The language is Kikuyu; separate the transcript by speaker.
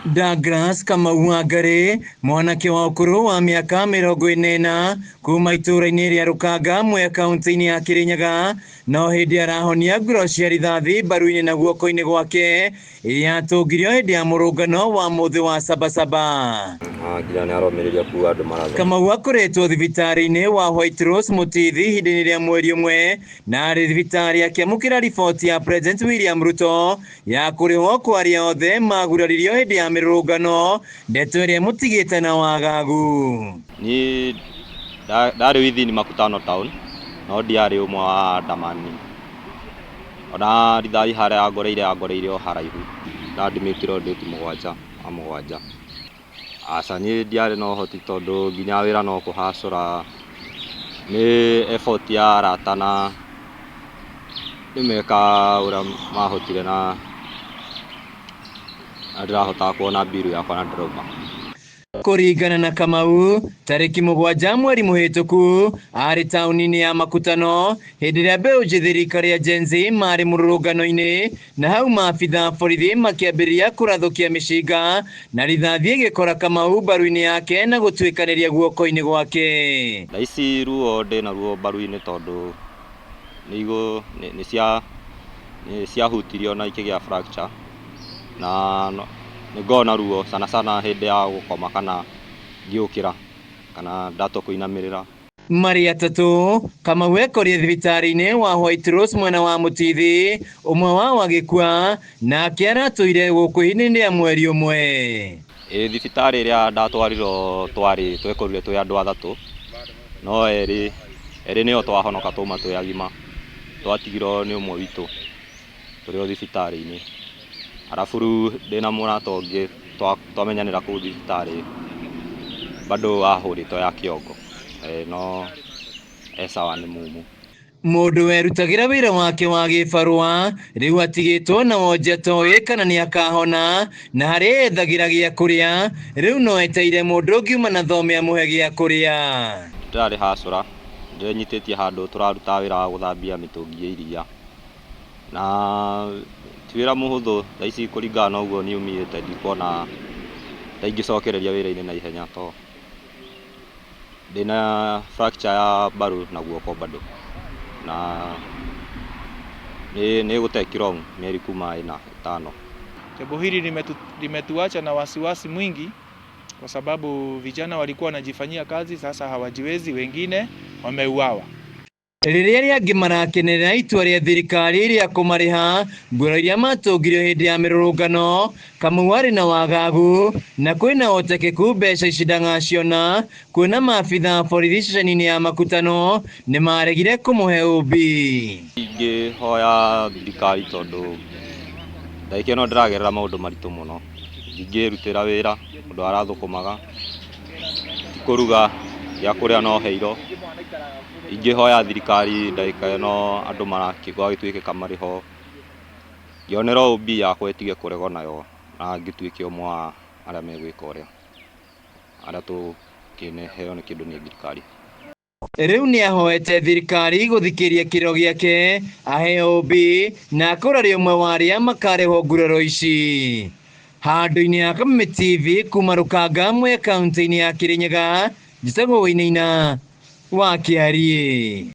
Speaker 1: Douglas Kamau Wangari, mwanake wa ũkũrũ wa mĩaka 40 kuma itũũra-inĩ rĩa Rũkanga, Mwea, kaunti-inĩ ya Kirinyaga, no hĩndĩ arahonia nguraro cia rithathi mbaru-inĩ na guoko-inĩ gwake iria atũngirio hĩndĩ ya mũrũngano wa mũthĩ wa Sabasaba.
Speaker 2: Nginya nĩ aromĩrĩria kuga andũ marathoma.
Speaker 1: Kamau akoretwo thibitarĩ-inĩ wa White Rose Mũtithi ihinda-inĩ rĩa mweri ũmwe, na arĩ thibitarĩ akĩamũkĩra riboti ya President William Ruto ya kũrĩhwo kwa arĩa othe maguraririo hĩndĩ ya mĩrũrũngano, ndeto ĩrĩa ĩmũtigĩte na wagagu.
Speaker 2: Niĩ ndarĩ within Makutano town, no ndiarĩ ũmwe wa andamani. Ona rithathi harĩa angoreire, angoreire o haraihu. Ndadimitirwo date 7 wa 7. Aca, niĩ ndiarĩ na ũhoti tondũ nginya wĩra no kũhacũra, nĩ effort ya arata na nĩ meka ũrĩa mahotire na ndĩrahotaga kuona mbiru yakwa na ndĩrauma.
Speaker 1: Kũringana na Kamau, tarĩki 7 mweri mũhĩtũku arĩ taũni-inĩ ya Makutano hĩndĩ ĩrĩa mbeũ njĩthĩ rika rĩa Gen Z marĩ mũrũrũngano-inĩ, na hau maabitha a borithi makĩambĩrĩria kũrathũkia mĩcinga na rithathi ĩgĩkora Kamau mbaru-inĩ yake na gũtuĩkanĩria guoko-inĩ gwake.
Speaker 2: Thaa ici ruo ndĩna ruo mbaru-inĩ tondũ nĩ ciahutirio na ikĩgĩa fracture, na nĩ ngoragwo na ruo sana sana hĩndĩ ya gũkoma kana ngĩũkĩra kana ndatua kũinamĩrĩra.
Speaker 1: Marĩ atatũ, Kamau ekorire thibitarĩ-inĩ wa White Rose mwena wa Mũtithi, ũmwe wao agĩkua, nake aratũire gũkũ ihinda-inĩ rĩa mweri ũmwe.
Speaker 2: Ĩ thibitarĩ ĩrĩa ndatwarirwo twarĩ twekorire twĩ andũ atatũ, no erĩ nĩo twahonoka twauma twĩ agima, twatigirwo nĩ ũmwe witũ tũrĩ o thibitarĩ-inĩ. Arabu rĩu ndĩna mũrata ũngĩ twamenyanĩra kũu thibitarĩ, bado ahũrĩtwo ya kĩongo, no e sawa, nĩ mumu.
Speaker 1: Mũndũ werutagĩra wĩra wake wa gĩbarũa rĩu atigĩtwo na wonje atoĩ kana nĩ akahona, na harĩa ethagĩra gĩa kũrĩa rĩu no eteire mũndũ ũngiuma na thome amũhe gĩa kũrĩa.
Speaker 2: Ndĩrarĩ hacũra, ndĩrenyitĩtie handũ tũraruta wĩra wa gũthambia mĩtũngi ya iria, na ti wĩra mũhũthũ thaa ici kũringana na ũguo niumĩte, ndikuona ta ingĩcokereria wĩra-inĩ na ihenya to ndĩna fracture ya mbaru na guoko bado, na nĩ ĩgũ take long mĩeri kuma 4, 5.
Speaker 3: Jambo hili limetuacha na wasiwasi mwingi kwa sababu vijana walikuwa wanajifanyia kazi, sasa hawajiwezi, wengine wameuawa.
Speaker 1: Rĩrĩa arĩa angĩ marakenerera itua rĩa thirikari rĩa kũmarĩha nguraro iria matũngirio hĩndĩ ya mĩrũrũngano, Kamau arĩ na wagagu na kwĩna ũhotekeku mbeca ici ndagaciona, kuona maabitha a borithi ceceni-inĩ ya Makutano nĩmaregire kũmũhe ũmbi.
Speaker 2: Ingĩhoya thirikari tondũ ndagĩka ĩno ndĩragerera maũndũ maritũ mũno, ndingĩrutĩra wĩra ũndũ arathũkũmaga, ti kũruga, gĩa kũrĩa no heirwo. Ingĩhoya thirikari ndagĩka ĩno andũ gwagĩtuĩkĩka marĩho, ngĩonera OB yakwa ĩtige kũregwo nayo na ngĩtuĩke ũmwe wa arĩa megwĩka ũrĩa arĩa tũkĩneheo nĩ kĩndũ nĩ thirikari.
Speaker 1: Rĩu nĩahoete thirikari gũthikĩria kĩrĩro gĩake aheo OB na akorwo arĩ ũmwe wa arĩa makarĩhwo nguraro ici. Handũ-inĩ ha Kameme TV kuma Rũkanga, Mwea, kaunti-inĩ ya Kirinyaga, njĩtagwo Wainaina wa Kĩariĩ.